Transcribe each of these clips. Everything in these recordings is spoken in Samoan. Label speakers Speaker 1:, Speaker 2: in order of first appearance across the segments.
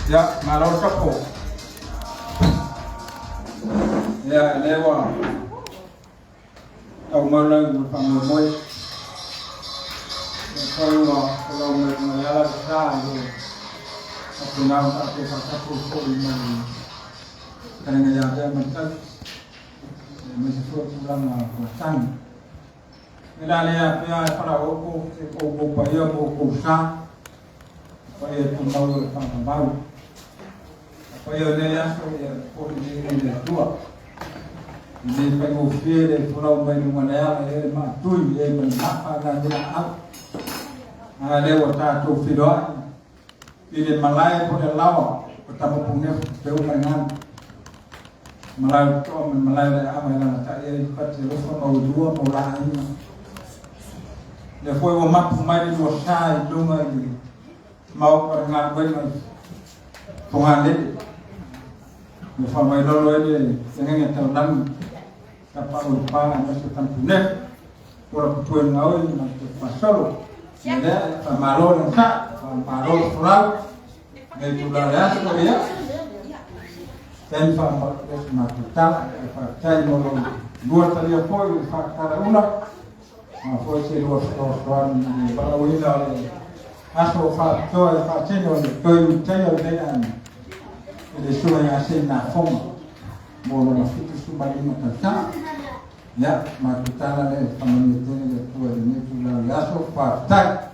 Speaker 1: Ia, malo le tapo. Ia, lea ua tau mau lau ma faamoemoe. Ia foi ua folau mai luga le ala le sa i le faapena ona tatou faatapu foi mai fetalaiga ia Tea ma le Tali, aemaise foi o tulaga masani. O le a le afea e falaoopo se outou paia ma outou sa, paia tumau o le faavavau. O paia o lenei aso ia foi i le Atua. E le faigofie le folau mai luga le ala e le maatui e ma le mafa na le au. A lea ua tatou feiloai i le malae po le laoa o Tamapunefu pe uma i galu. Malae o toa ma le malae o le aava e lalatai ai pati alofa ma ulua ma ula aiga. Lea foi ua mapu mai le lua sa i luga i le maoka o le galuega i Fogalele. Ua faamailolo ai le agaga taulagi Tapaau o le Pa aemaise o Tamapunefu. Ola pupue na oi ma te fasolo. Lea, faamalo le onosai, faamalo le folau. Nei tula le aso ia. Taimi faamalo se matou tala, e faafetai mo lo lua talia foi o le faatala ula. Ma foi se lua fesoasoani i le valaauina o le aso faapitoa e faatino le toe utaia o lenei aiga i le susuga ia Seinafoga mo lona 75 tausaga. Ia, matou tala lea e faamanuia tele le Atua i lenei itula o le aso. Faafetai.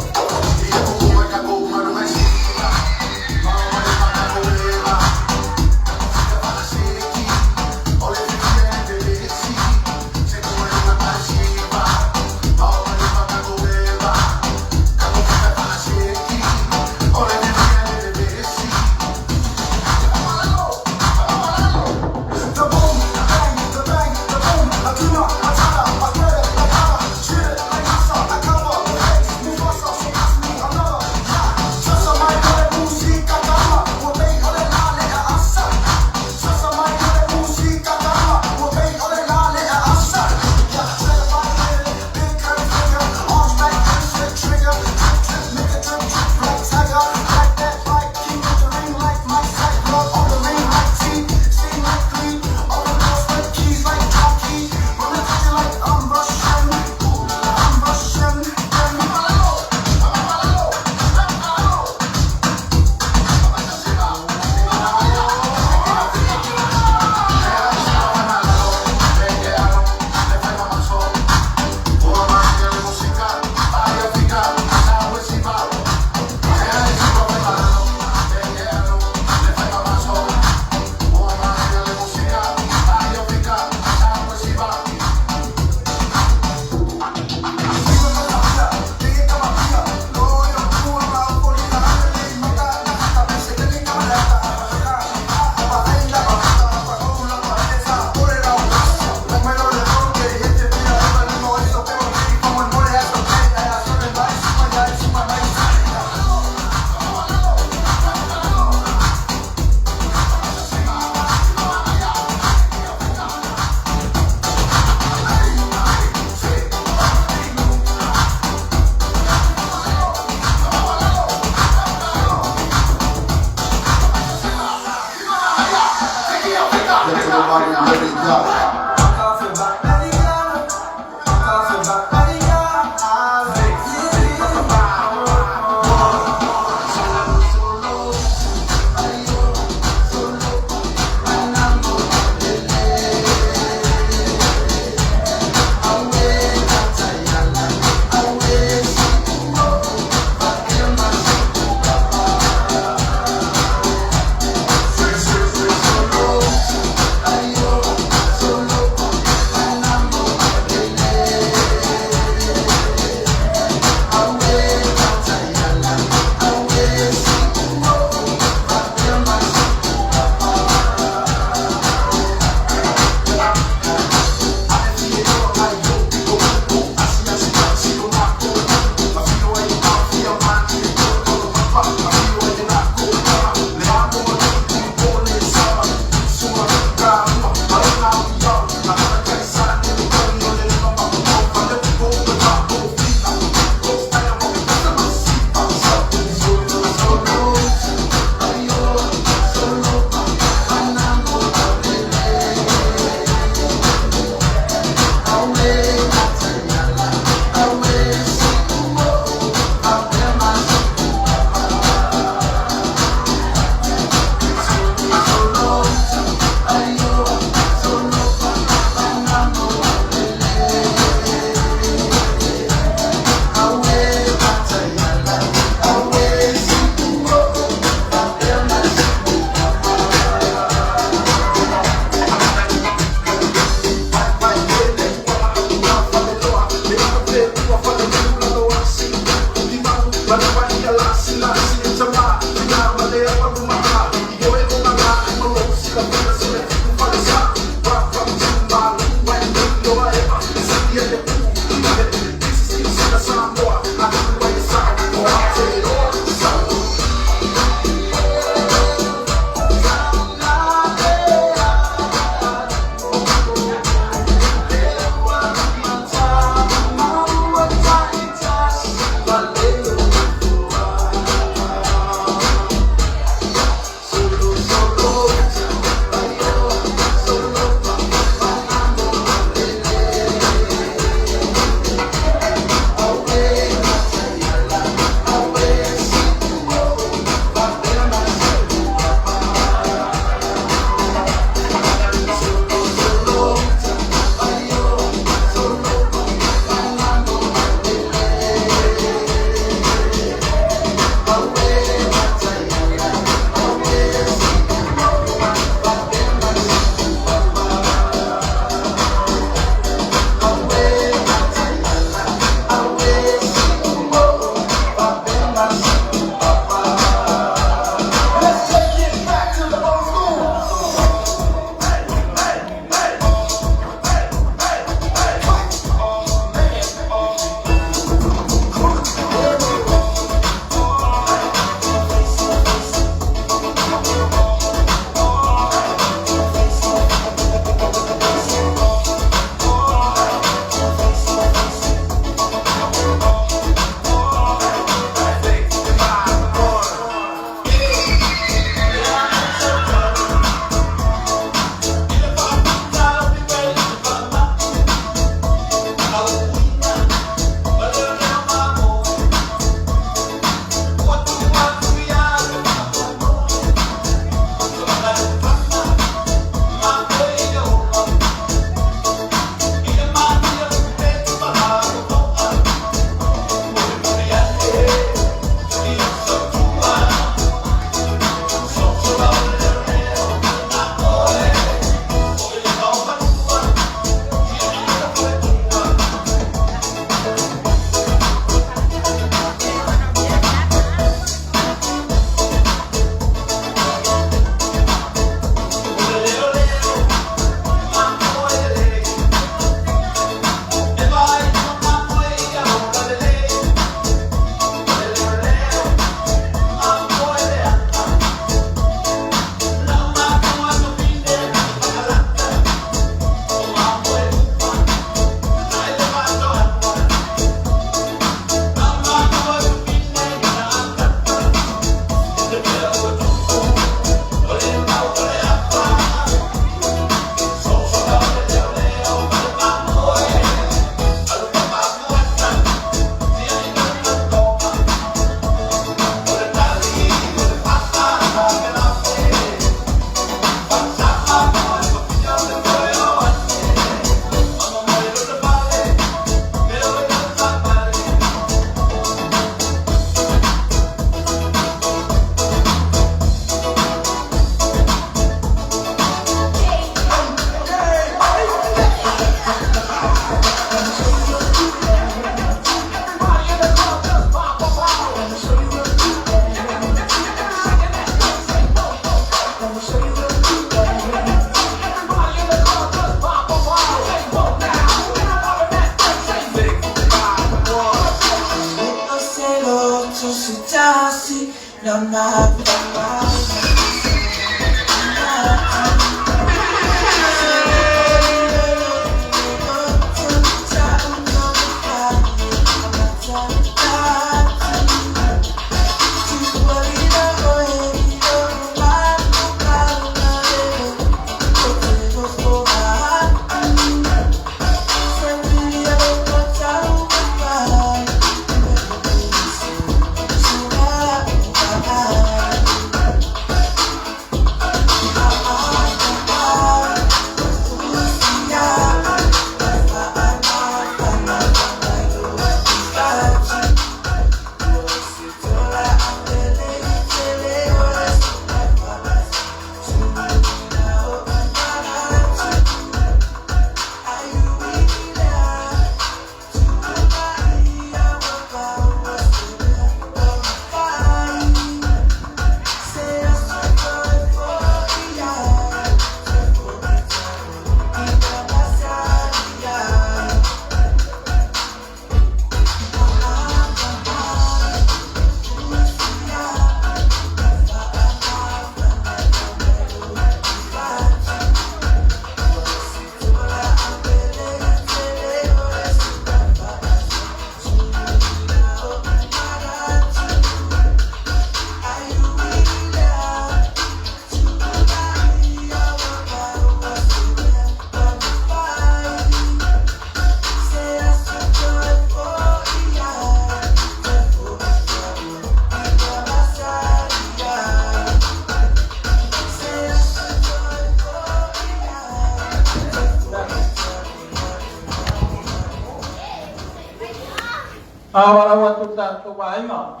Speaker 1: Awalawa tu tatou aiga.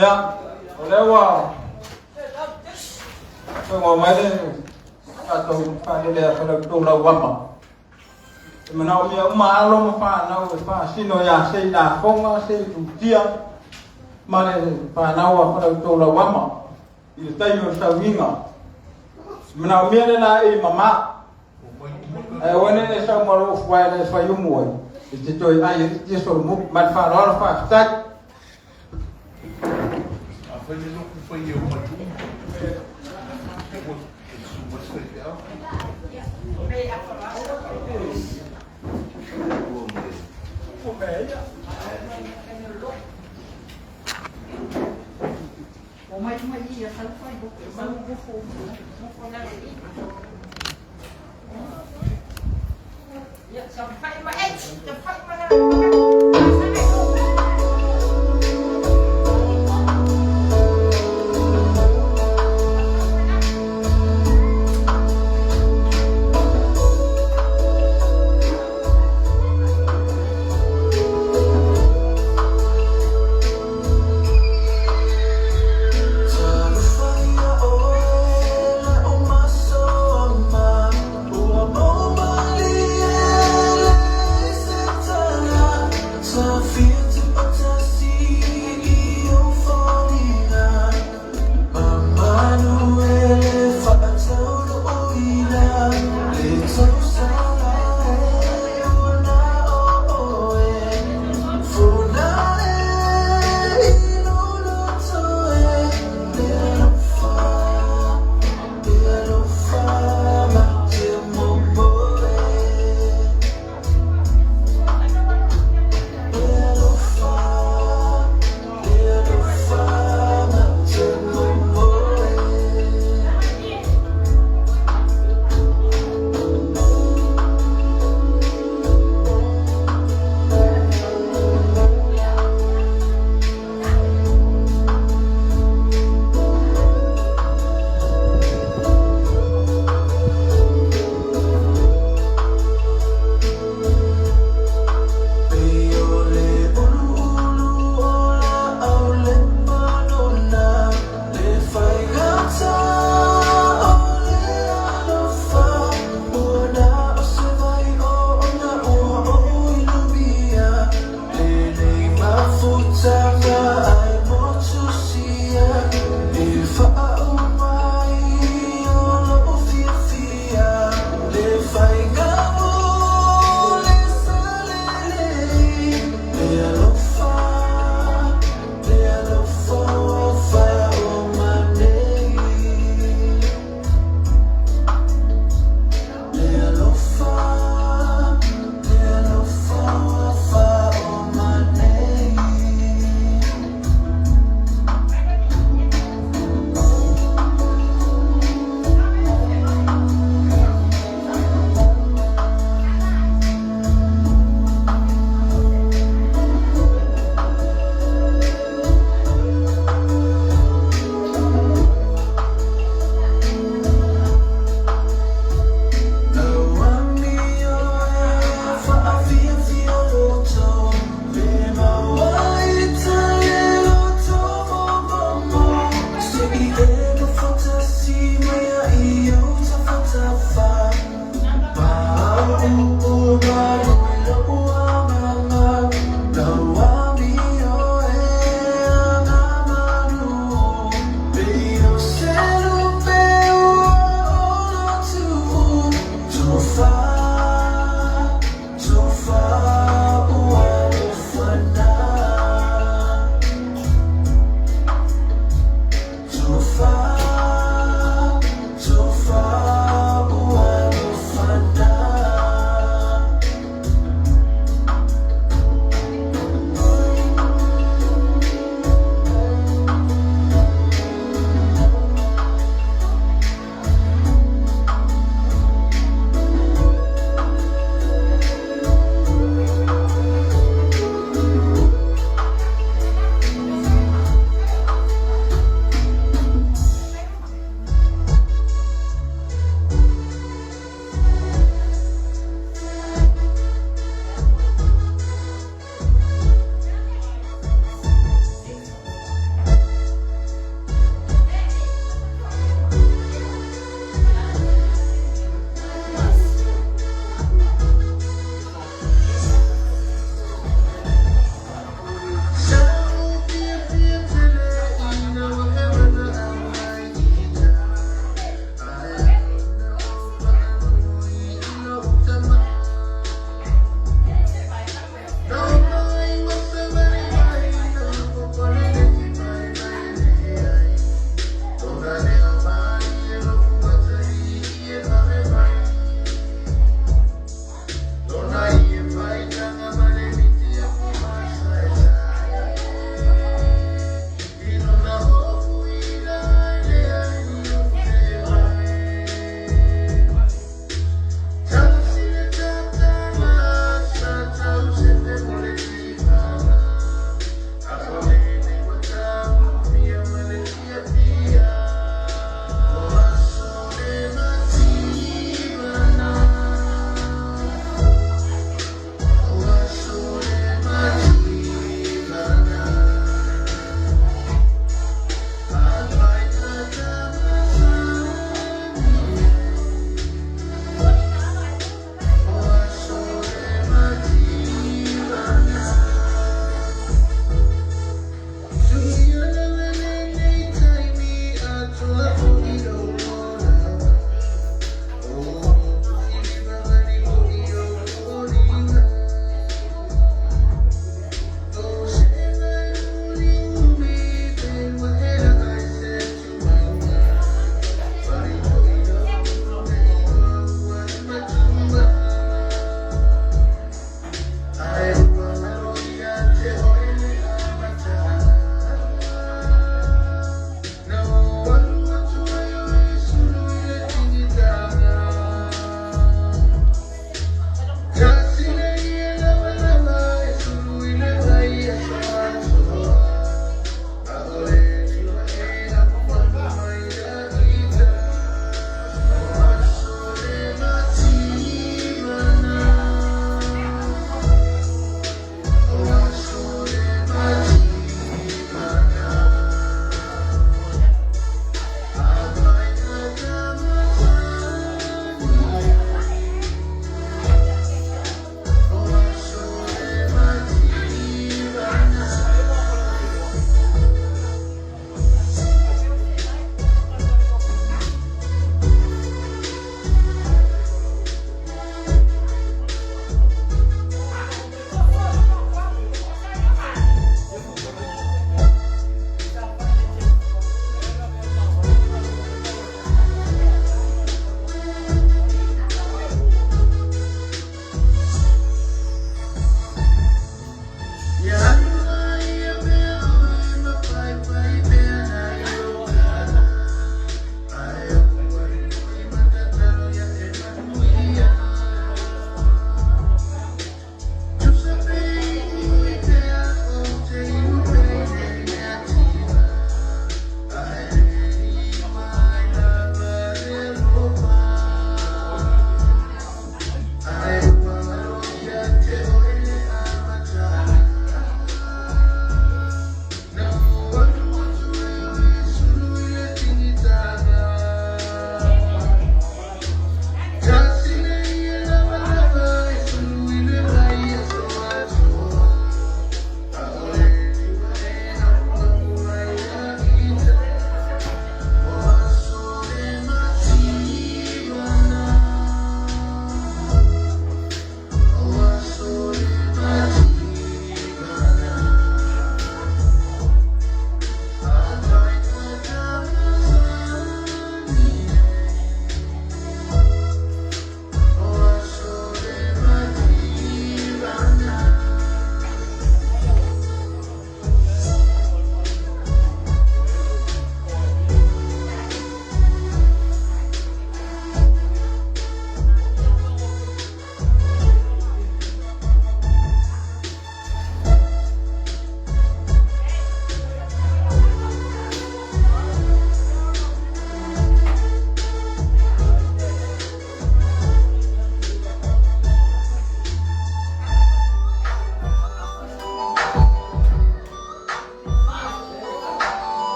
Speaker 1: Ia, o lea ua togo mai le tatou faalele a Faletolu Lauama. E manaomia uma alo ma fanau e faasino ia sei lafoga, sei lutia ma le fanau a Faletolu Lauama i le taimi o le sauiga. E manaomia le laei mama. Ae aua ne i e sau ma lou fuae le fai umu ai, e te toe ai ai tia solomu. Ma le faaaloalo faafetai.
Speaker 2: Afai le loku fai e o matu ua e susu mai se faifeau.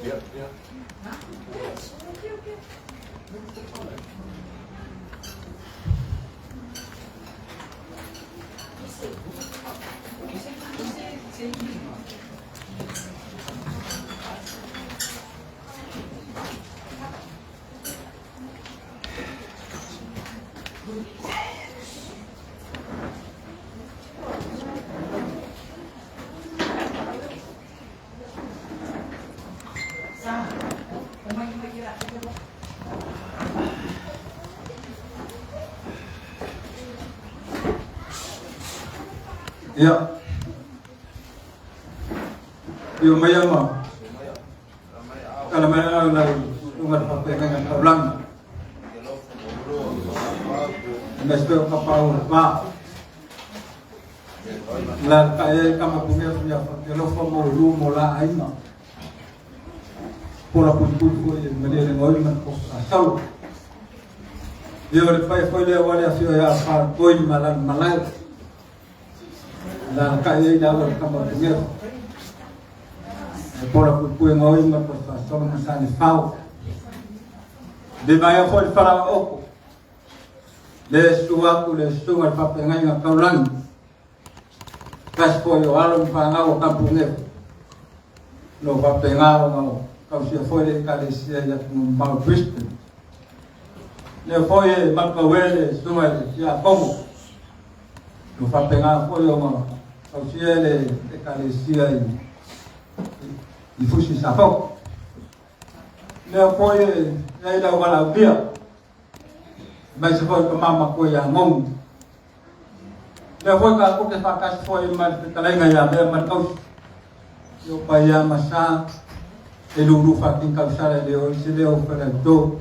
Speaker 2: Ia.
Speaker 1: Ia. Io mai ama. Kala mai au lau susuga le faafeagaiga taulagi. Aemaise foi o Tapaau o le Va. Alaalatai ai tama pumea ia faatalofa mo lu mo la aiga. Pola puipui foi e malielegaoi ma le tofa sau. Ia o le paia foi lea ua le afio ia Faatoi ma lana malae. Alaalatai ai le alo o le tama pumea. E pola puipui gaoi ma le tofa sau ma Salefao. Le vaea foi le falaooko. Le susu atu le susuga le faafeagaiga taulagi. Tasi foi o alo ma fanau o Kampugefu. Lo faapena ona tausia foi le ekalesia i atunuu mamao i Brisbane. Lea foi e malupaue le susuga i le Tiakono. Lo faapena foi ona tausia le ekalesia i Fusi Safoko. Lea foi e ai lau valaaulia, aemaise foi ka mama koe ia Ngongi. Lea foi tatou te faatasi foi ma le fetalaiga ia Lea ma le tausi. I o paia ma sa e lulu faakin tausala e le o i se leo falaito.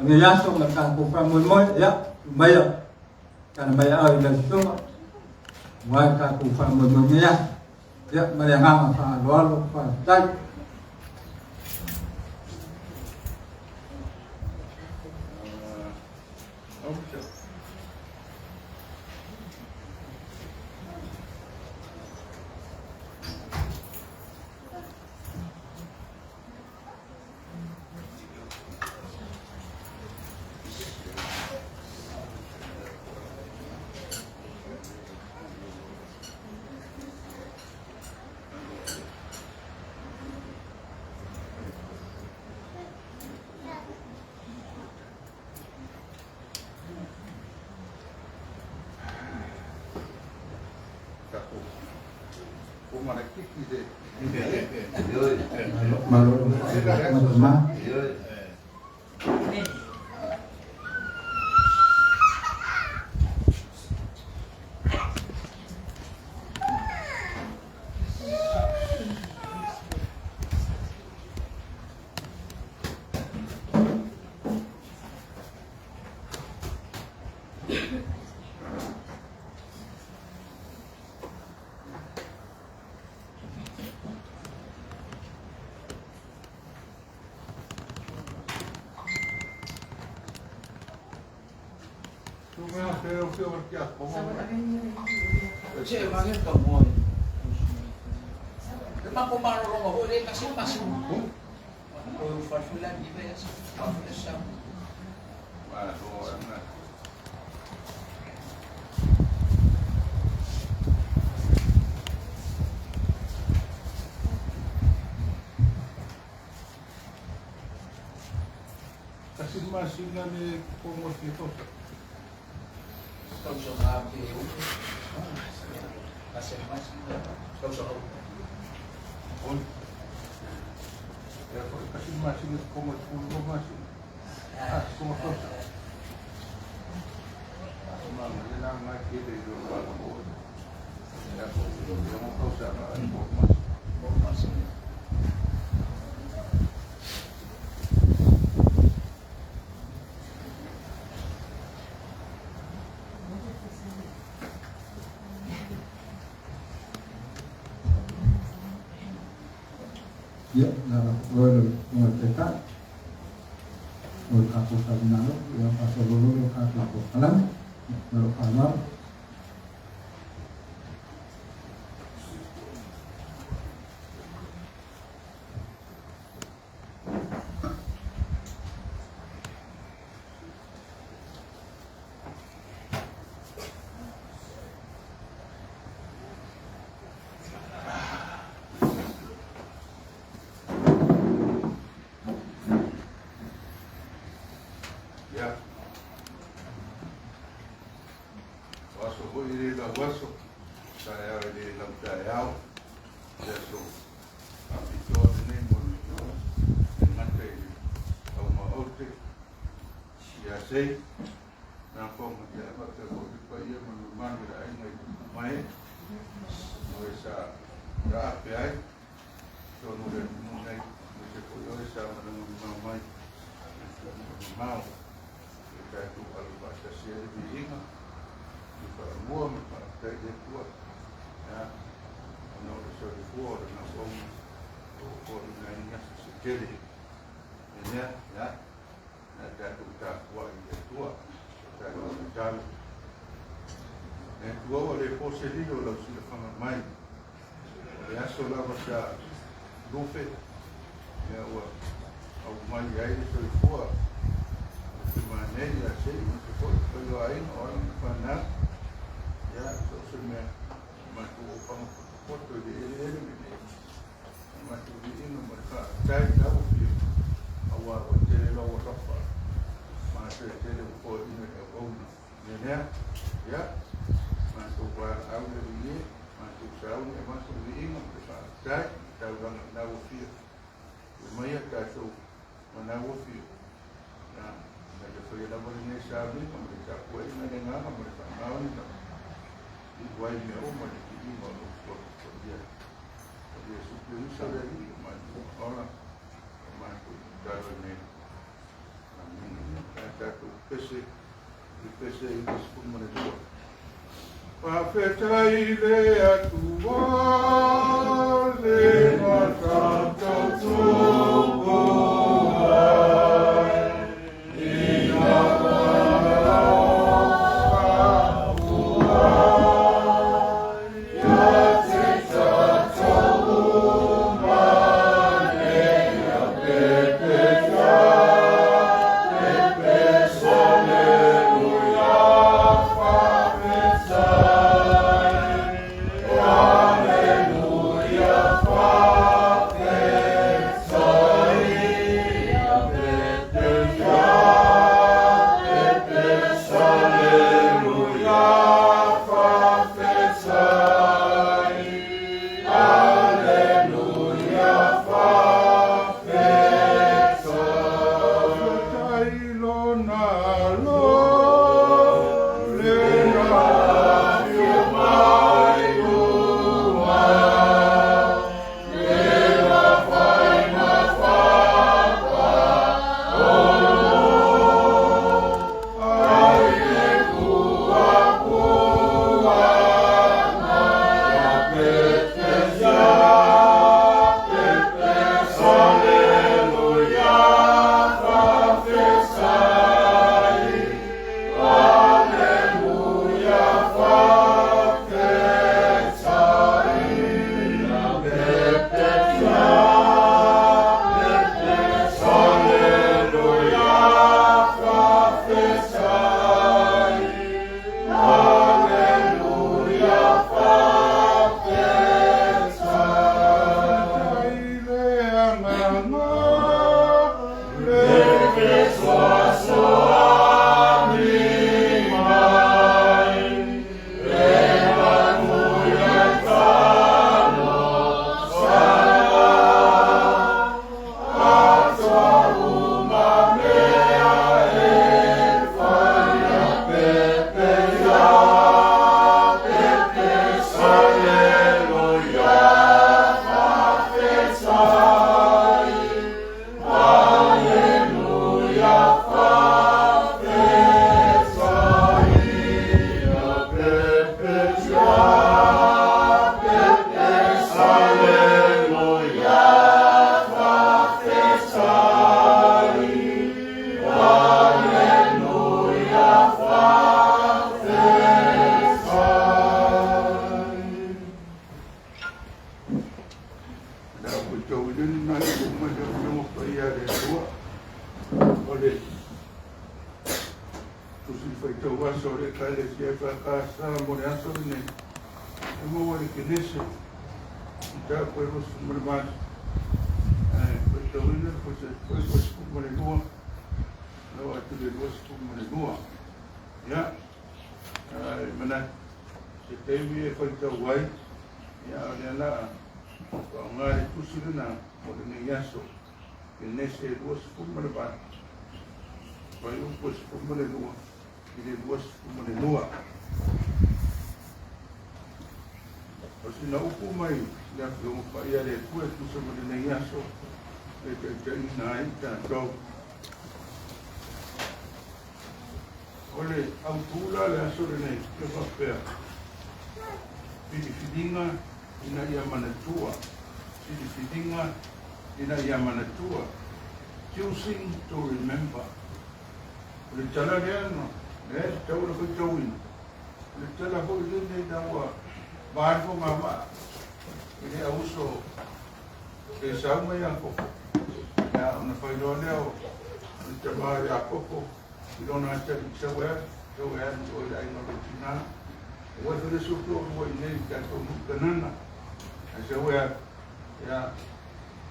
Speaker 1: Nei aso ma tatou faamoemoe, ia, maia, tala mai au i lau susuga, ua e tatou faamoemoe nei aso. Ia, ma le agaga faaaloalo, faafetai. Malo ma.
Speaker 2: Masina le kongo ki tosa. On. Ia ko kasi masina kongo kongo masina. Ah, kongo tosa. Ma le la nga ki le do ba ko. Ia ko ia mo tosa na ko masina.
Speaker 1: Ia, na la koe le susuga i le Taitai. O le tatou taligalu, ia faasololo le tatou polokalame. Ma lou faaaloalo.
Speaker 2: Ia, o aso foi e le lau aso, taeao e le lau taeao, se aso faapitoa lenei mo le e gata i le auma ote ia sei, nā pau ma te ava te foi le paia ma le mamalu o le aiga i tupu mai, o e sa taape ai, tonu le atunuu nei, aemaise foi oe sa malaga mamao mai, atunuu mamao, e tatou alo faatasi ai le viiga, i faamua ma faafetai i le Atua, ia, ona o le soifua o le nauauna, o foaiina ai ni aso se tele. E lea, ia, na tatou tapuai i le Atua, tatou tatalo. Le Atua ua le po se lilo lau silafaga mai, o le aso lava sa lufe, ia ua aumai ai le soifua, o te manei ia sei, ma te foi pai o aiga o alo ma fanau, ia, so o se mea, matou opaga potopoto i le eleele lenei, matou viiga ma le faafetai lau Afioga, aua ua tele lau alofa, ma toe tele ua foaiina i auauna. Le lea, ia, matou valaau le Alii e, matou sauni avatu le viiga ma le faafetai, taulaga i lau Afioga. Ia maia tatou ma lau Afioga. Ia, ina ia faia lava lenei sauniga ma le tapuaiga i le agaga ma le faamaoni lava. Iu ai mea uma le viiga o lou Suafa Paia. O Iesu Keriso le Alii o matou ola, o matou tatalo nei. Amene. Ae tatou pese, i pese 92. Faafetai le Atua, le matatautupu ai, ina alofa ua, ia te tatou uma nei ia pepeta, pepesa, aleluia, faafetai. le Tusi Faitau Aso a le Ekalesia EFKS mo le aso lenei, e maua i le Kenese, mataupu e 28, ae faitauina le 22, na oo atu i le 22. Ia, e manatu, se taimi e faitau ai, ia, a o lea la a faaaoga le tusi lena mo lenei aso. Kenese 28, fuaiupu 12 i le 22. O sina upu mai le Afioga Paia a le Atua e tusa ma lenei aso e taitaiina ai tatou. O le autū la le aso lenei e faapea, filifiliga ina ia manatua, filifiliga ina ia manatua, choosing to remember. O le tala lea na, lea e tatau ona faitauina, o le tala foi lenei ina ua va le fogamaa i le auso Esau ma Iakopo, ia ona fai loa lea o le tama o Iakopo i lona atalii, Sau e alu, sau e alu oe i le aiga o lou tinā, aua e fai le soto oulua i inei i le tatou nuu i Kanana, ae sau e alu, ia,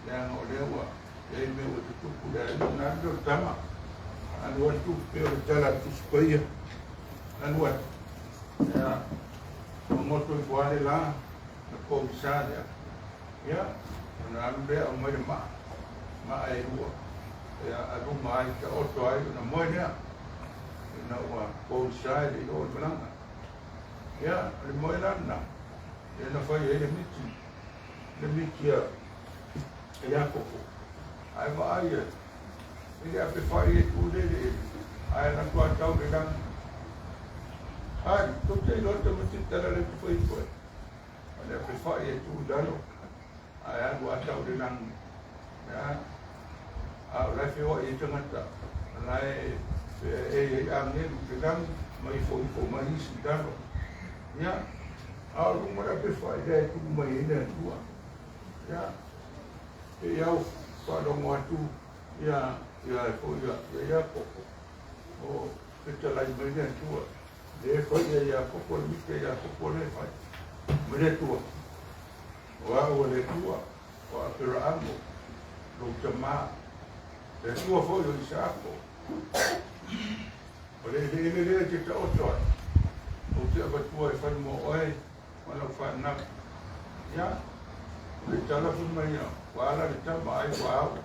Speaker 2: leaga o lea ua i ai mea ua tutupu i le aiga. Ona alu lea o le tama, alu atu, pei o le tala a le Tusi Paia, alu atu, ia, magoto ifo lava le la, na pogisa lea. Ia, ona alu lea aumai le maa, maa e lua, ia, aluma ai, taoto ai, ona moe lea, ina ua pogisa e le i oo i malaga. Ia, o le moe la lena, lea na fai ai le miti, le miti a Iakopo. Ae vaai e, e le ape fai e tu le le, ae na tua tau le lagi. Ai, tou te iloa tamaiti tala le te fai koe. O le ape fai e tu i lalo, ae alu a tau le lagi. Ia, a o la e feoai ai tagata, o la e e i ai agelu i le lagi, ma ifo ifo mai isi i lalo. Ia, a o luga o le ape fai lea e tu mai ai le Atua. Ia, pei au faalogo atu ia ia foi ia ia Iakopo o fetalai mai le Atua. Le fai ia Iakopo le miti a Iakopo le fai mai le Atua. O au o le Atua o Aperaamo lou tamā, le Atua foi o Isaako. O le eleele lea e te taoto ai, ou te avatua e fai mo oe ma lau fanau. Ia, o le tala fai mai ia, ua ala le tama ai ua au.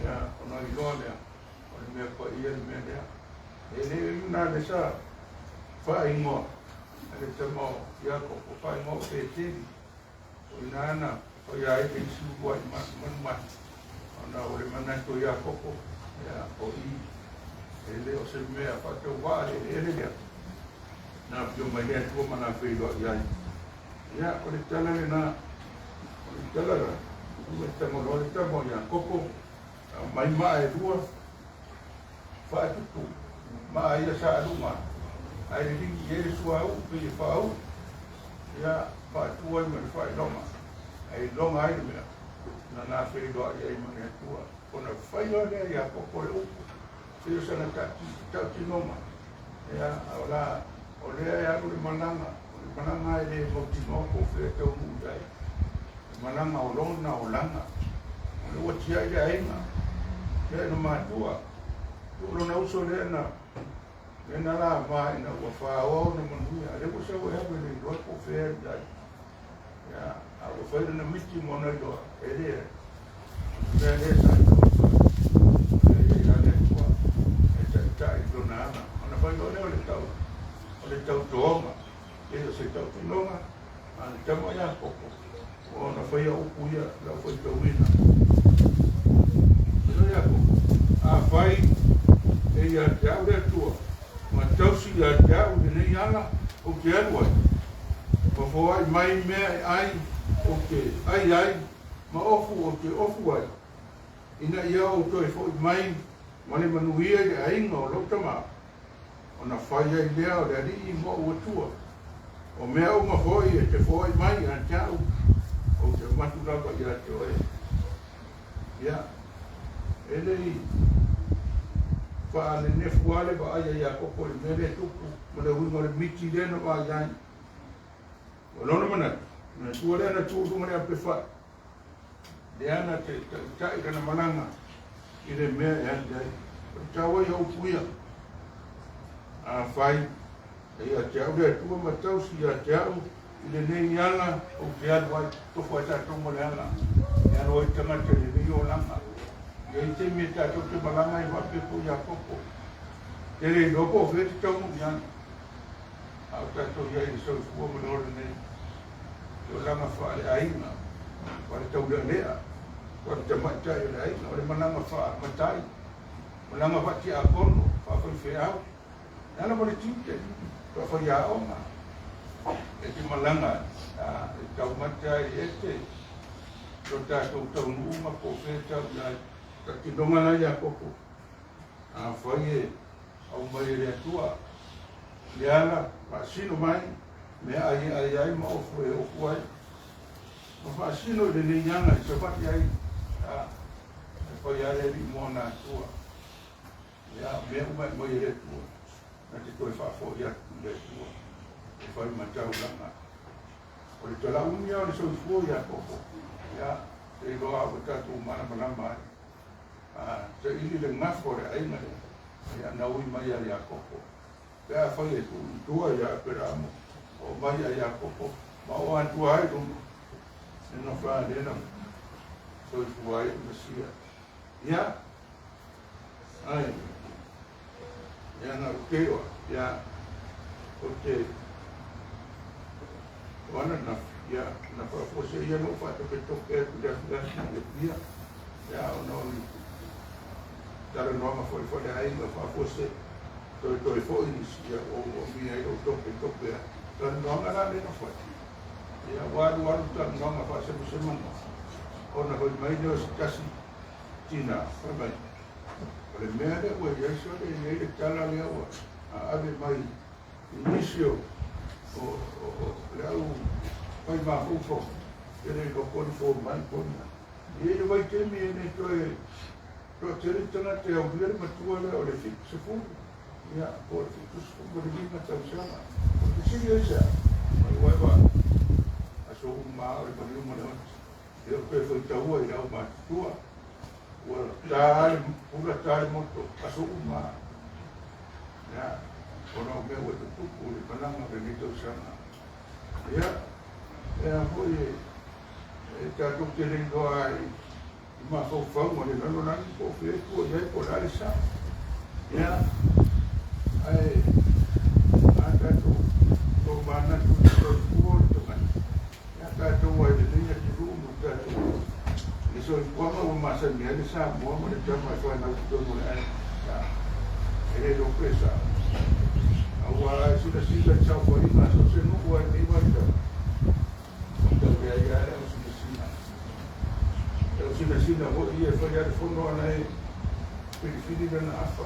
Speaker 2: Ia, ona iloa lea, o le mea paia le mea lea. E le luna le sa faaigoa a le tama o Iakopo, faaigoa o Peteli. O ina na faia ai le isi uluai manumanu, ona o le manatu o Iakopo, ia, o i, e le o se mea faatauvaa le eleele lea. Na afio mai le Atua ma na feiloai ai. Ia, o le tala lena, o le tala la, o le tama loa le tama o Iakopo, aumai maa e lua, faatutu maa ia sa aluma, ae liligi i ai le suauu pei e faauu, ia, faatu ai ma le faailoga, ae iloga ai le mea na na feiloai ai ma le Atua. Ona fai loa lea Iakopo le upu, pei o sana tautinoga, ia, o la, o lea e alu le malaga, o le malaga e le mautinoa po o fea e taunuu i ai, le malaga o lona olaga, o lea ua tiai le aiga, tiai ona matua, tuu lona uso lea na, lea na lava ina ua faoa ona manuia, a lea ua sau e alu e le iloa po o fea e alu i ai. Ia, a ua fai lana miti ma ona iloa, e le, mea lea sa iloa, o lea e ia le Atua, e taitai i lona ala. Ona fai loa lea o le tau, o le tautoga, e o se tautinoga, a le tama o Iakopo, ua ona faia upu ia i lau faitauina. Fai loa Iakopo, Afai e ia te au le Atua, ma tausi ia te au i lenei ala ou te alu ai, ma foai mai mea e ai ou te ai ai, ma ofu ou te ofu ai, ina ia ou toe foi mai ma le manuia i le aiga o lou tamā, ona fai ai lea o le Alii ma ou Atua. O mea uma foi e te foai mai ia te au, ou te avatu lava ia te oe. Ia, e le i. Faanenefu lava le vaai a Iakopo i le mea lea e tupu ma le uiga o le miti lea na vaai ai. O lona manatu, manatua lea na tu i luga o le apefa'i, lea na te taitai lana malaga i le mea e alu i ai. O le taua ia o upu ia, Afai e ia te au le Atua ma tausi ia te au i lenei ala ou te alu ai, tofu ai tatou ma le ala e alu ai tagata i lenei olaga. E i ai taimi e tatou te malaga ai faapea foi Iakopo. E le iloa po o fea e te taunuu i ai. A o tatou i ai i le soifua ma le ola nei, le olaga faaleaiga, faaletaulealea, faaletamaitai o le aiga, o le malaga faamatai, malaga faatiakono, faafaifeau, e ala ma le tiute, faafaiaoga, e te malaga e taumate ai e te lo tatou taunuuga po o fea e tau i ai. Tautinoga la Iakopo, afai e aumai e le Atua le ala faasino mai mea ai e ai ai ma ofu e ofu ai, ma faasino i lenei aga e savali ai, a, e fai lava le Alii mo ana Atua. Ia, mea uma e aumai e le Atua, na te toe faafoi atu i le Atua e fai ma taulaga. O le talauni lava o le soifua Iakopo, ia, seiloga ua tatou malamalama ai. A saili le gafa o le aiga lea, ia na ui mai ia Iakopo. Pe afai e tuu i tua ia Aperaamo, oo mai ia Iakopo, ma oo atu ai luga, e gafa lea na soifua ai le Mesia. Ia, ai, ia na utewa, ia, o te, o ana na, ia, na faafuasei ia na ou faatopetope atu i le afiafi i Apia, ia, ona o ni talanoaga foi faaleaiga faafuasei, toetoe foi nisi, ia, ua ou moomia ai lou topetope atu. Talanoaga la lea na fai, ia, ua alualu talanoaga faasemasemaga, ona fai mai lea o se tasi tina, fai mai, o le mea lea ua i ai sole, e i ai le tala lea ua ave mai i nisi o le au fai mafaufau, e le iloa po o ni fomai po o ni a. E i ai le vaitaimi e le toe toatele tagata e aulia le matua lea o le 70, ia, po o le 75 tausaga. O le fesili ai se a? Mai uai wa, aso uma lava o le maliu ma le oti. E le o toe faitaua i le aumatutua. Ua ta le pula, ta le moto, aso uma lava. Ia, ona o mea ua tutupu i le malaga o lenei tausaga. Ia, e a foi e, e tatou te le iloa ai i mafaufauga o le lalolagi po o fea e tua i ai po o le a le sao. Ia, ae a tatou tomanatu i le soifua o le tagata, ia tatou ai lenei atunuu ma tatou le soifuaga ua masani ai le Samoa ma le tama e fanau i totonu o le aiga. Ia, e le iloa pe sao. Aua e silasila i le saofaiga a so o se nuu lava i lenei vaitau, ua tau leai lava le ausinasina. Le ausinasina foi ia e fai lava le fono a la e filifili lana afa.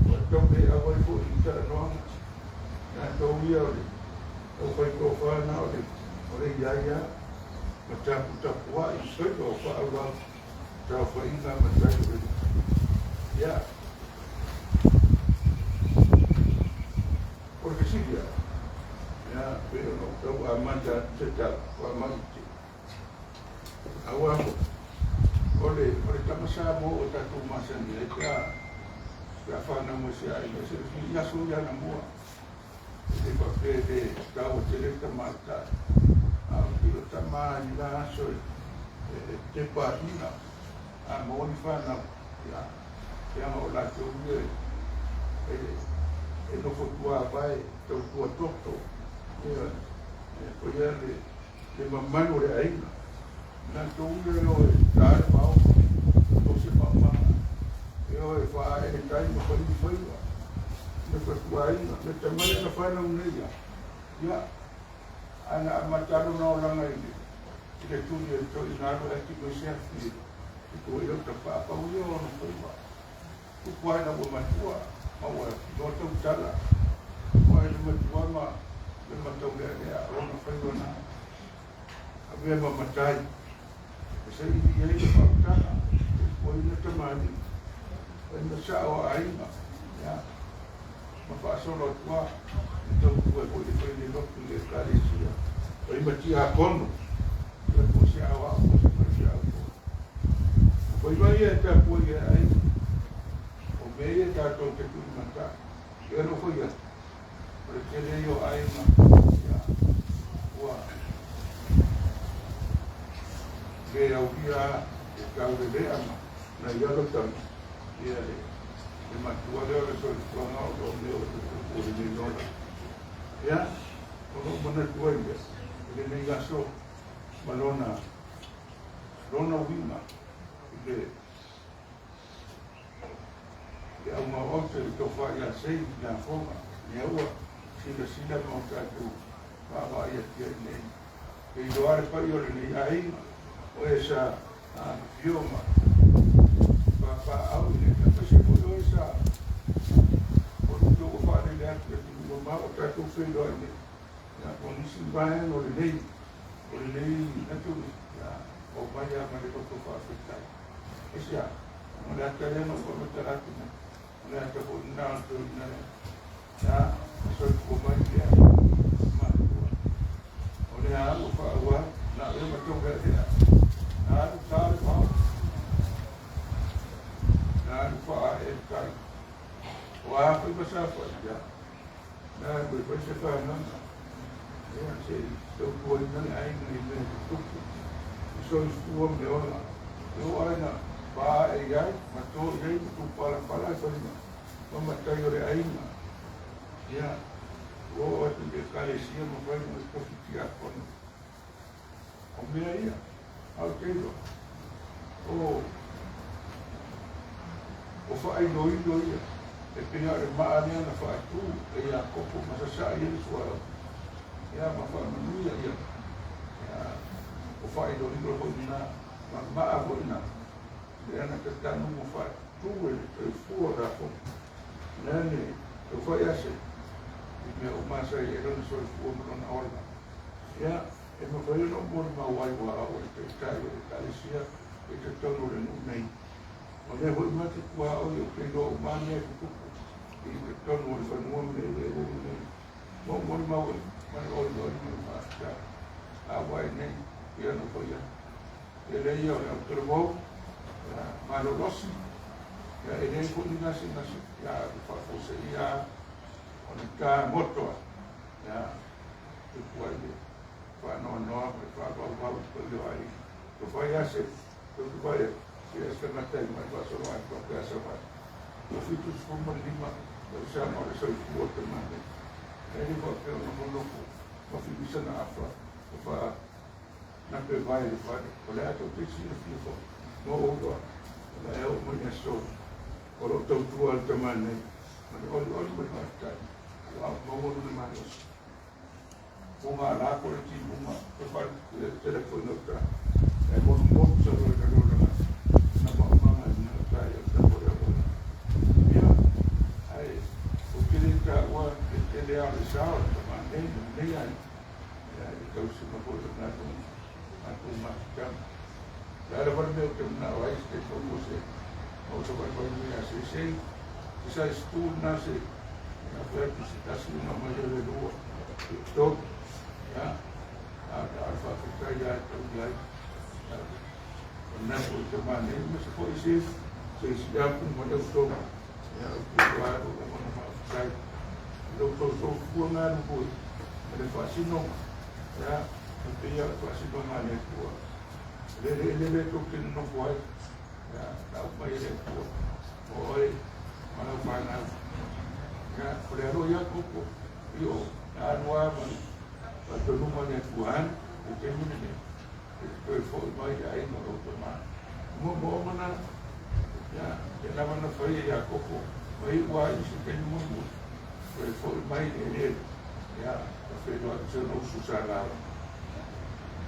Speaker 2: Ua tau le auai foi i talanoaga. Tatou ia o le aufaitofa na o le o le iai lava ma taputapuai i faiva o faaauau saofaiga ma tai o le ia. O le fesili lava, ia, pei ona ou tau amata atu se tala, faamaite. Aua foi, o le, o le tama Samoa ua tatou masani ai pe a, pe a fanau mai se aiga, se i aso ia anamua, e le faapea e le taua tele le tamaitai, a o le tama i la aso e, e, e tepaina, a maua ni fanau, ia, leaga o latou ia e, e, e nofo tuavae, tautua toto, ia, e faia le, le mamalu o le aiga. Latou ia e o e ta le vao, o se maumaga, e o e faaee le tai ma fai ni faiva, me fatuaiga, me tama lea na fanau nei ia. Ia, ae na amata lona olaga i le, i le tuli e toeaina alu ae ti mai se afi e tutu ai lau tapaa, pau ia o ona faiva. Tupu ae ina ua matua, ma ua iloa tautala, ua le matua ma le mataulealea o lona faiva na. Avea ma matai, e saili i ai le faautaga, e fuaina tamalii. Fai ma sa'o o aiga, ia, ma faasolo atu lava, e tautua ai foi le fai le lotu i le Ekalesia, fai ma tiakono, ia po o se aoao po o se faifeau foi. O faiva ia e tapuai e aiga, o mea ia tatou te tulimata'i, ia lou fai atu, o le tele ia o aiga, ia, ua le aulia le taulelea ma nai alo tama, ia le le matua lea o le soifuaga o lo o mea o tutupu i lenei ola. Ia, o lou manatu ai lea, i lenei aso ma lona lona uiga i le le augaote le tofa ia Sei i lafoga, lea ua silasila ma o tatou vaavaai atu i ai nei. E iloa le paia o lenei aiga, o e sa afifio ma papaaao i le aemaise foi o e sa o le ua faalele atu i atunuu mamao o tatou feiloai nei. Ia, o nisi vaega o lenei atunuu, ia, omai lava ma le loto faafetai. Aisea? O le ata lea na ou faamatala atu nei, o le ata foi lena o le toeaina lea. Ia, soifua mai lea matua. O lea ua faaauau, na o ea matou lealea. Na alu ta le vao. Na alu faaee le tai. O a foi ma sa fai, ia. Na alu e fai se fanauga. Ia, se i tautuaina le aiga i mea tutupu. I soifua ma le ola. E oo lava ina faaee i ai, ma to i ai, ma tupalapala ai faiga ma matai o le aiga. Ia, ua oo atu i le Ekalesia ma fai ma tofi tiakono. O mea ia, a ou te iloa, o, o faailoilo ia, e pei lava o le maa lea na faatu e Iakopo ma sasaa i ai le suauu, ia ma faamanuia ia. Ia, o faailoilo foi na, ma maa foi na, lea na tatanu ma faatu e le soifua o lafoga. Lea le taufai ase i mea uma sa i ai lona soifua ma lona ola. Ia, e mafai ona ou molimau ai ua au o le taitai o le Ekalesia i totonu o le nuu nei. O lea foi ma te tuaoi ou te iloa uma mea e tutupu i totonu o le fanua ma le eleele lenei. Ma ou molimau ai ma le olioli ma le faafetai. A ua ai nei, ia na fai atu. Tele ia o le autalavou, ia, malolosi, ia, e leai foi ni gasegase, ia, e faafuaseia o le ta moto a, ia, tupu ai le faanoanoa ma le faavauvau i le paia o aiga. Ua fai lava se tupu vai atu, ia se tagata i mai faasolo atu faapea Savaii. Ua 75 tausaga o le soifua o tamālei. E le faapea o nofonofo ma fivisa na afa o faa na pe vae i le fale. O le a tou te silafia foi, ma ou iloa, o le a e oo mai le aso o lo o tautua le tama nei, ma le olioli ma le faafetai, ua maua lona malosi. Uga la ko le timuga, e fale telefoni gauta, e motumotu sa loe na lona na maumaga i gauta i au tapo le auala. Ia, ai, o te le taua le tele a o le sa o le tama nei, ma lenei ai, ia, i le tausiga foi o le galuega, matou mafutaga. O le a lava le mea ou te manao ai, se tonu o se mau vaivai mai ia Seisei, se size 2 lena se na fai atu se tasi ona mai lea le lua, le tolu, ia, a o le faafetai lava e tau i ai. O lena foi tama nei, ma se foi se se isi apu ma le autou, ia, o te iloa lava lou lagona faafetai. I lo outou soifua galulue ma le faasinoga, ia, e pei lava o le faasinoga a le Atua. O le eleele lea tou te nonofo ai, ia, lau mai e le Atua, o oe ma lau fanau. Ia, o le alo Iakopo, i o, na alu lava ma le faatonuga a le Atua, alu, i le taimi lenei, e te toe foi mai i le aiga o lou tama. Mo mooma na, ia, lea lava na fai e Iakopo, ma iu lava i se taimi mulimuli, toe foi mai i le eleele, ia, ma feiloai ma si ona uso sa Laona.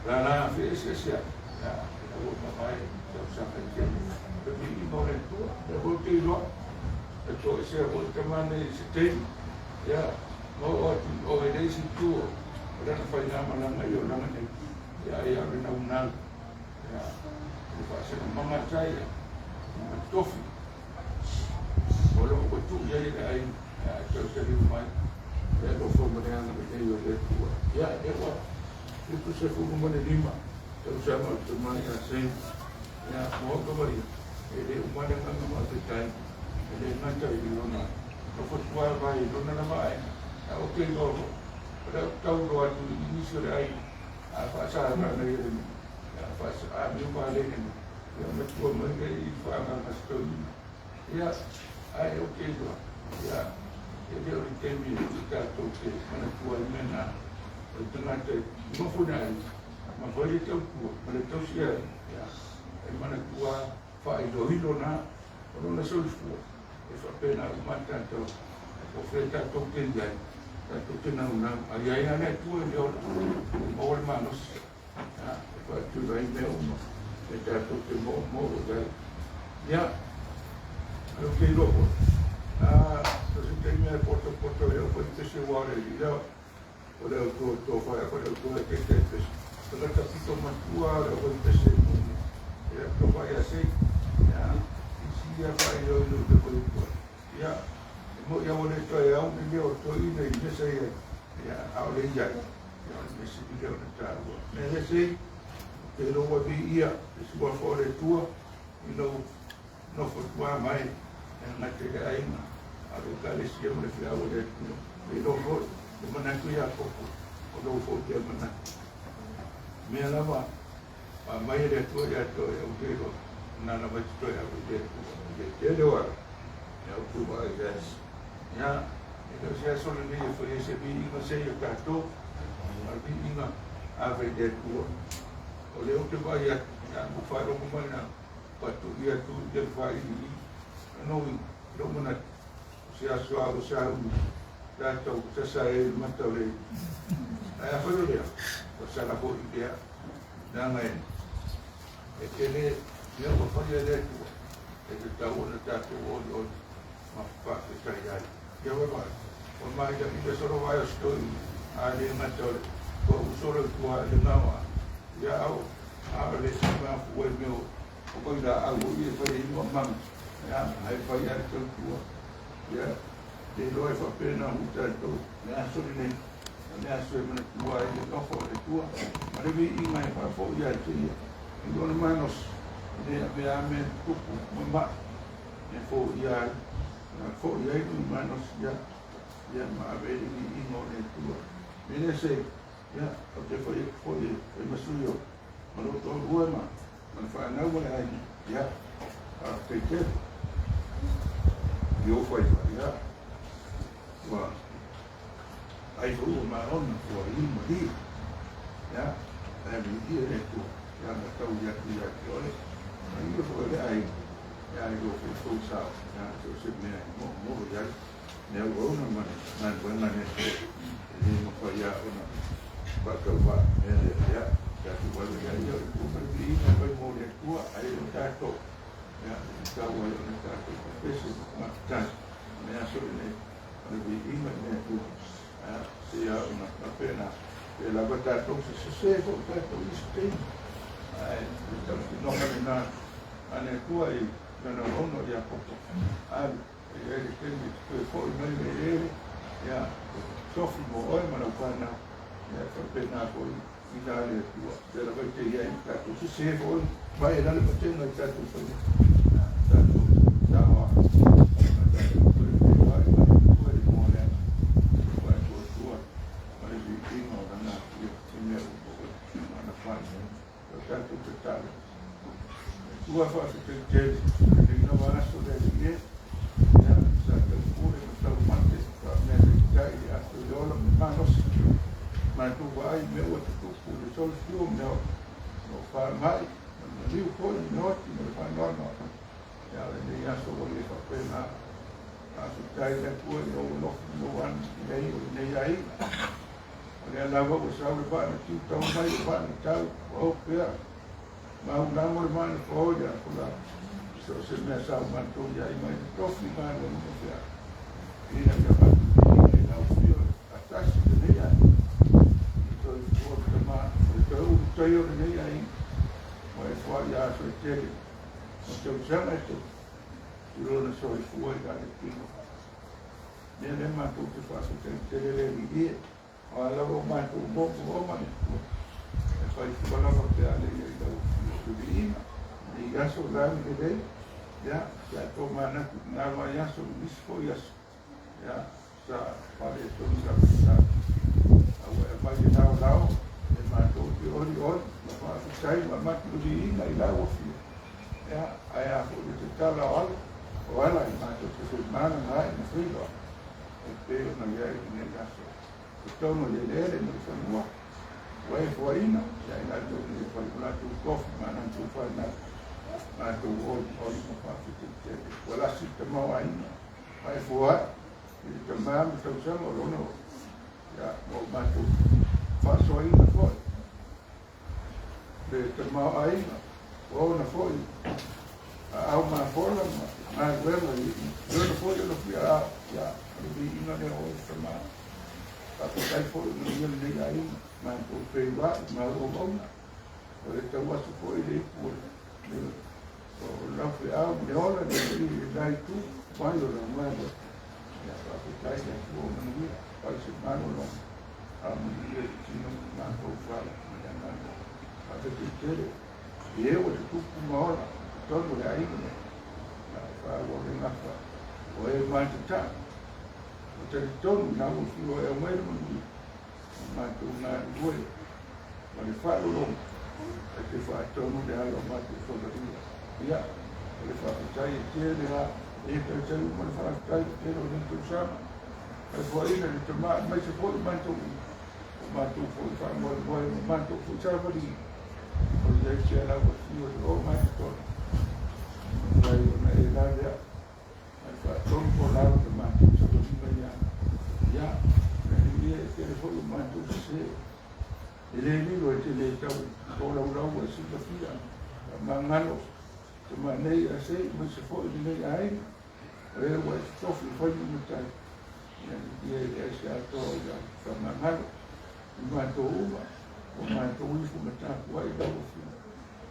Speaker 2: Lala feeseese ai, ia, ina ua mavae tausaga e tele. O le viiga o le Atua, lea foi ou te iloa, e toesea foi le tama nei i se taimi, ia, ma oo atu i o i le isi itu o lana faigamalaga i olaga nei, ia, ai lava o le naunau, ia, i le faasinomaga sa ia, ma tofi. 75 tausaga o le tama ia Sam. Ia, mo au lava ia, e le uma le agaga faafetai, e le gata i lona nofo tuavae i lona lava aiga, ae ou te iloa foi, o lea ou te tau iloa atu i nisi o le aiga, a faasalaga ia le mea, a faamio paleni, ia matua mai lea i faaagaga se tauina. Ia, ae ou te iloa, ia, e le o le taimi e tatou te manatua ai mea na. O le tagata e nofo i le aiga, ma fai le tautua ma le tausi ai, ia, e manatua faailoilo na o lona soifua, e faapena uma tatou, o fea tatou te i ai, tatou te naunau, a i ai lava le Atua i le ola, e maua le malosi, ia, e faatino ai mea uma e tatou te moomoo i ai. Ia, ae ou te iloa foi, so se taimi e potopoto ai au foi pese ua o le ia, o le au tofa o le au toa e taitai pese. Tagata pito matua o le au foi pese ia tofa ia sei. Ia, isi ia faailoilo i te foi tua. Ia, e mo ia o le toe au ni leo toi nei mesa ia. Ia, a o le ia. Ia, o le mesi i leo na tāua. Me le sei, te loa vi ia, te suafa o le tua, i lau nofo tua mai, e ngate le aiga, a le ekalesia ma le feau a le Atua. E iloa foi, le manatu ia Koko, o lou foi lea manatu. Mea lava, aumai e le Atua ia te oe, ou te iloa, na lava e te toe ave i le Atua. I le tele o ala, e au tu vaai i ai. Ia, e le o se aso lenei e fai ai se viiga se i o tatou, a le viiga ave i le Atua. O lea ou te vaai atu, ia, ua faalogo mai na faatui atu i le failiili. Lona uiga, i lou manatu, o se aso a ua sauni, tatou sasa ai i le mata o le alii. Ae afai o lea, ua sala foi lea, leaga e tele mea ua faia e le Atua, e tatau ona tatou olioli ma faafetai ai. Ia vaavaai, ua maila'ila solo vae o se toeaina, a le gata o le toau solo i tua i le gaoa, ia ao, a o le mafua i mea o vailaau foi e fai ai moamaga, ia, ae fai lava le tautua. Ia, te iloa e faapena hu tatou le aso lenei, o le aso e manatua ai le nofo o le Atua, ma le viiga e faafoi ia te ia, i lona malosi, e le avea mea tutupu ma mai, e foia ai, foi ai lona malosi ia, ia ma ave ai le viiga o le Atua. Me le se, ia, ou te fai atu foi e fai ma sui o ma lou toalua ma ma le fanau ma le aiga, ia, faafetai tele i ou faiva, ia, ua ai foi ua maona, ua inu malie, ia, ae viia le Atua, ia ma taui atu ia te oe, ma ia foi o le aiga, ia i lou foi tou sao, ia, so o se mea e moomoo i ai le auauna ma le galuega a le Atua, e le mafai lava ona faatauvaa mea lea, ia, tatou alu i ai ia o le tua ma le viiga e fai mo le Atua, ae le o tatou, ia, e tatau ai ona tatou pepese ma faafetai i le aso lenei, o le viiga i le Atua, ia, se ia ona faapena, pe lava tatou se sese foi tatou i isi taimi, ae o le tautinoga lena a le Atua i lana auauna o Iakopo, alu, e i ai le taimi e te toe foi mai le eleele, ia, tofi mo oe ma lau fanau, ia, e faapena foi i la le Atua. Lea lava e te i ai tatou sese foi, mai e la le patega i tatou faiva, ia, tatou sao a, ma tatou toe feiloai ma le Atua i le moaleaga, le faatuatua ma le viiga o lana Atua i mea uma foi ma ana faailoga. O tatou tatalo. Atua faafetai tele, lenei lava aso le Alii e, ia, sa taupule ma taumate, faamea taitai i aso i le ola ma le malosi. Matou vaai i mea ua tutupu i le soifua mea o faamai, ma le maliu foi ma le oti ma le faanoanoa. Ia, o lenei aso ua le faapena. Faafetai i le Atua i lou alofa ma lou agalelei o lenei aiga. O lea lava ua sau le vaa na tiutau mai le vaa na tau, ua ou pea. Maulago le vaa na faoi a ko la. So o se mea sa o matou i ai mai le tofi galuega ma feau. Ina ia matou i lau fio atasi lenei ai. I toi fua le tama, o le toe ulu tai o lenei ai. Ma e fua i aso e tele. Ma tausaga e tele. I lona soifua i la le tino. Mea lea matou te faafetai tele le Alii e. O a lava o matou moomooga le Atua. fai fua lava pe a le i ai lau afio. O le viiga, lenei aso o le a lelei, ia, pe a tomanatu i lena vaiaso ma nisi foi aso, ia, sa faaletonu lava i lau. A ua e aumai le laolao, e matou te olioli ma faafetai ma avatu le viiga i lau afio. Ia, ae a foi le tatala o alo, o ala i matou te femalagaai ma feiloai, e pei ona i ai lenei aso. I totonu o le eleele ma le fanua, ua e fuaina ia i latou nei e fai o latou tofi ma latou fanau, matou olioli ma faafetai tele. Ua lasi le tamaoaiga ma e fuai i le tama ma tausaga o lona ia, mo matou faasoaina foi le tamaoaiga ua ona foi aao mafola ma galuega i lona foi o fia ao ia, o le viiga lea o oe tama. Faafetai foi ona ia lenei aiga matou feiloai ma auauauna o le tau aso foi le ipu o le lau feau ma le ola le i le itu mai o lau galuega. Ia, faafetai le Atua o manuia fai se malologa a manuia i tino ma matou fala ma le agaga. Faafetai tele i e ua tutupu ma ola i totonu o le aiga nei. Ia, e faaauau le gafa o e matataa o talitonu na ua fiu e aumai le manuia ma matou galulue ma le faalologo e te faatonu le ala o matou fagalia. Ia, o le faafetai e tele lava, e tautai uma le faafetai i le tele o nei tausaga. Ae fuaina le tama aemaise foi o matou o matou foi faamoemoe ma matou foi savaliga o i ai pea lau afio i o matatonu. Mafai ona e lavea ae faatonu po lau le matou savaliga ia. Ia, e e tele foi o matou sese. E le lilo e te le tau tolaulau e silafia faamagalo te manei a sei mai se foi lenei aiga o e ua e tofi fai ma matai ia ia e leai se atoa o ia faamagalo i matou uma o matou ifo ma tapuai lau afio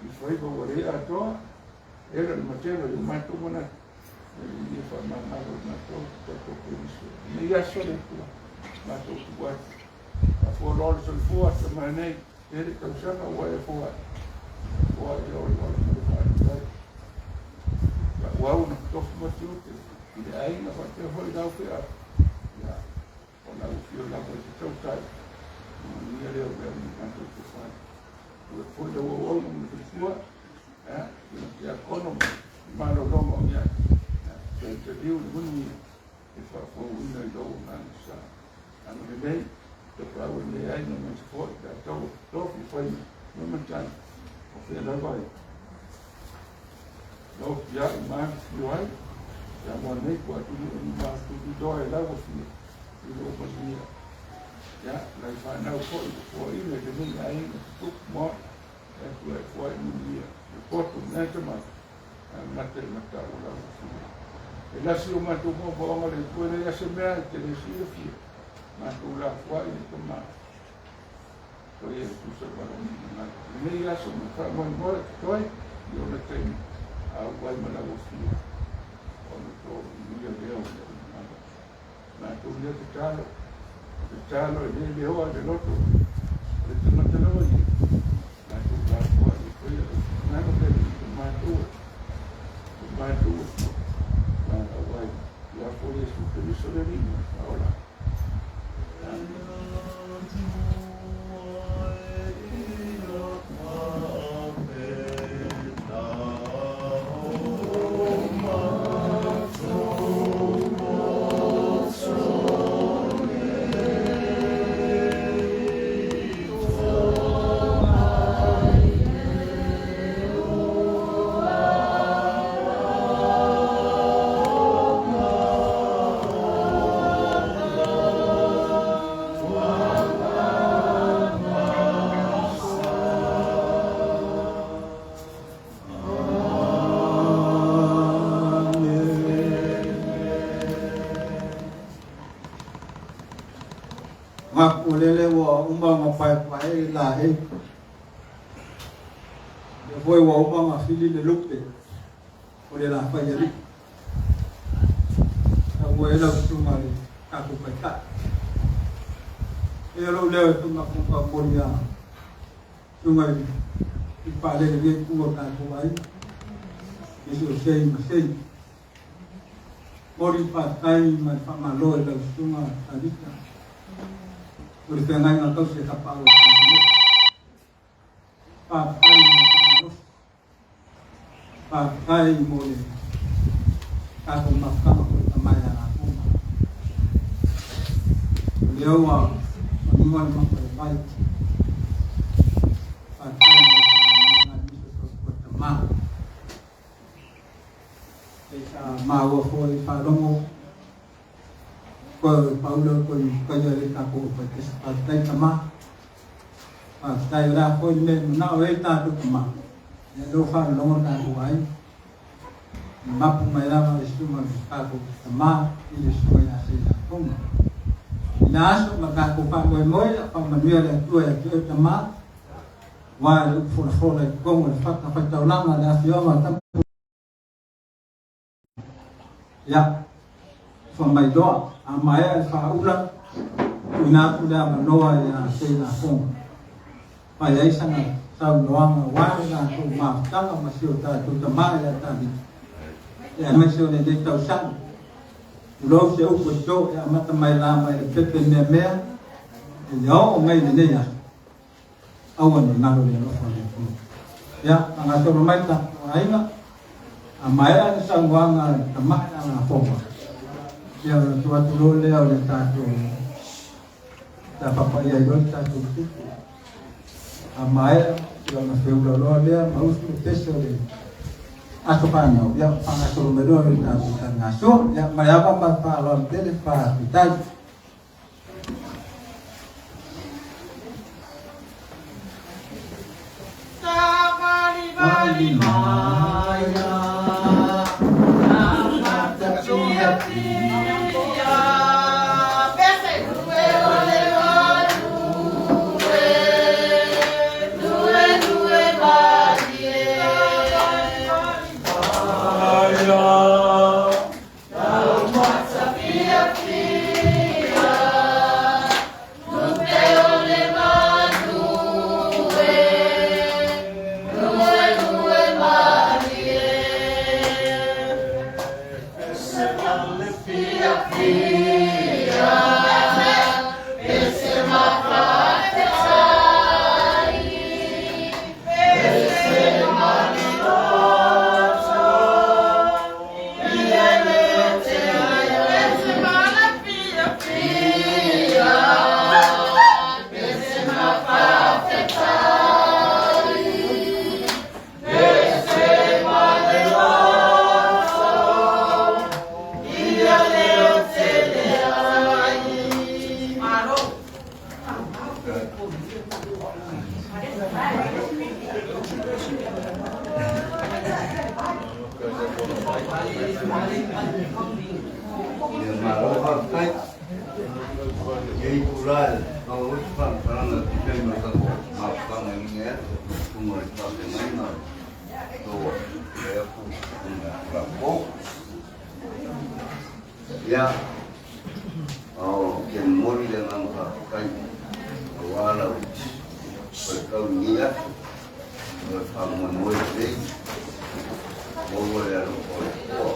Speaker 2: i faiva ua le atoa e la le matelo i o matou manatu ia faamagalo i matou tatou Keriso nei aso le Atua matou tuu atu faafualoa le soifua tamanei tele tausaga ua e fua fua i le ole ole ma le faafetai faaauau na tofu ma tiute i le aiga faapea foi lau feau ia o lau afio lava i te tautai manuia lea o mea uma matou te fai ua foi lau auauna ma le faletua ia tiakono ma malologa o i ai toe taliu le manuia e faafouina i lou agaga sa agalelei tapaau e le aiga ma se foi tatou tofi fai ma matai o fea lava e lau fia i mafifio ai ia mo nei ku atunuu ni matututoa e lau afio i lou manuia ia lai whanau foi fuaina i lenei aiga tutupu mo e atu e fua i manuia le poto mea tamai mate le matau o lau afio e lasi o matou moamoaga le Atua e leai se mea e te le silafia matou lafoai le tama o ia tusa ma lou finagalo lenei aso ma faamoemoe totoe i ona taimi auai ma lau afio ona to manuia lea o lea finagalo matou lea tatalo tatalo e le leoa le loto o le tagata lava ia matou lafoai e faia lou finagalo le i matou o matou afio auai ia fo Iesu Keriso le Alii ma ola. Amen.
Speaker 1: Ngaku lele ua uma nga paepae i laei. Lea foi ua uma nga fili le lupe o le lafai alii. Taua ai lau susuga i le tatou taitai. E lou leo e tunga kuka moli a. Susuga i faalele nei tu o tatou aiga, nisi o sei ma sei. Momoli le faafetai ma le faamalo i lau Susuga Tavita o le feagaiga tausi a Tapaau o le Kapeneta. Faafetai mo le faamalosi, faafetai mo le tatou mafutaga foi tama ia Lafoga. O lea ua manino le mata o le vai. Faafetai mo le faamanuiaga a nisi o tautua tama. E sa maua foi faalogo koe o Paulo koe kai le tatou faitasi. Faafetai tama. Faafetai o le a foi le mea e manao ai tatou tama. Ia lea ua faalologo tatou aiga. E mapu mai lava le susuga i le tatou tama i le susuga ia Seilafoga. I na aso ma tatou faamoemoe, ia faamanuia le Atua ia te oe tama, aua le upu folafola i totonu o le fata faitaulaga a le afioaga o Tapu. Ia, faamailoa, a maea le faaula, tuuina atu le avanoa ia Seilafoga. Fai ai sana saunoaga aua le latou mafutaga ma si o tatou tama ia Tavita, aemaise o lenei tausaga. Tulou se upu e to e amata mai la mai le pepe meamea e ia oo mai lenei aso. Aua ne i galo le alofa o le Atua. Ia, faagasolo mai tatou aiga, a maea le saunoaga a le tama ia Lafoga, ia ona tuu atu loa lea o le tatou sa papaia ai loa le tatou tupu. A maea, ia ona feula loa lea ma usu le pese o le aso fanau, ia faagasolo mai loa le tatou taligasua. Ia, ma le ava ma le faaaloalo tele, faafetai.
Speaker 3: Savali mai a pia pese lue ole lue lue lue malie.
Speaker 2: Ia malo faafetai. Ia itula e maua ai se faamatalaga e tusa ai ma le tatou mafutaga i lenei aso, i totonu o le tapenaina o le tou fai atu i Tulafono. Ia, ou te momoli le agaga faafetai aua lau faitau i lenei aso, o le faamoemoe lelei, maua le alofa o le Atua.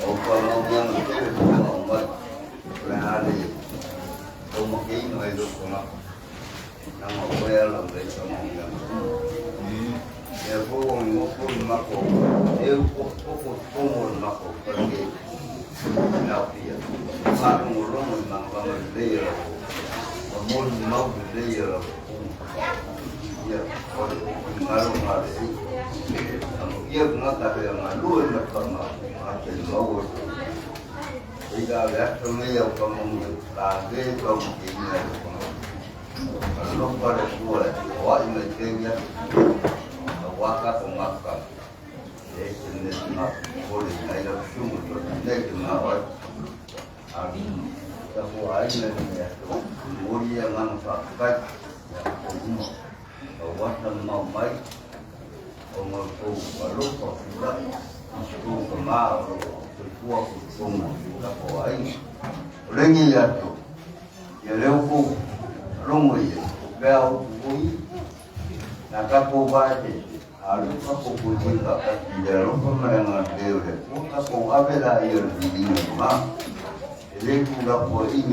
Speaker 2: O faamaoniaga tele ua aumai, o le a le taumateina ai lou tagata, leaga o oe e ala mai ai faamaoniaga uma. Lea foi ua nonofo le matou eu tofotofo i totonu o le matou fale i Naupia, faalogologo i malamalama lelei a lau ma molimau lelei a lau ia o le finagalo na le amuia tagata e galue ma le faamate maua i la le aso nei au kamamu la le taumateina e le kamamu. Alofa le Atua e oai mai pea ia aua tatou mafutaga. E se mea te mafuli ai lau susuga i nei te manao ai. Tapu aiga i lenei aso, momoli le agaga faafetai ia outou uma, aua sa mamao mai ona o le tou alofa filai i si tou tama o lo o soifua atu i totonu o tatou aiga. O lenei aso, ia lea ua tou logo i ai, o pea upu foi.
Speaker 4: Na tatou vaeese, a o lea ua tatou puipui faatasi i le alofa ma le agalelei o le Atua, tatou ave laia o le viiga i luga. E le tuulafoaiina.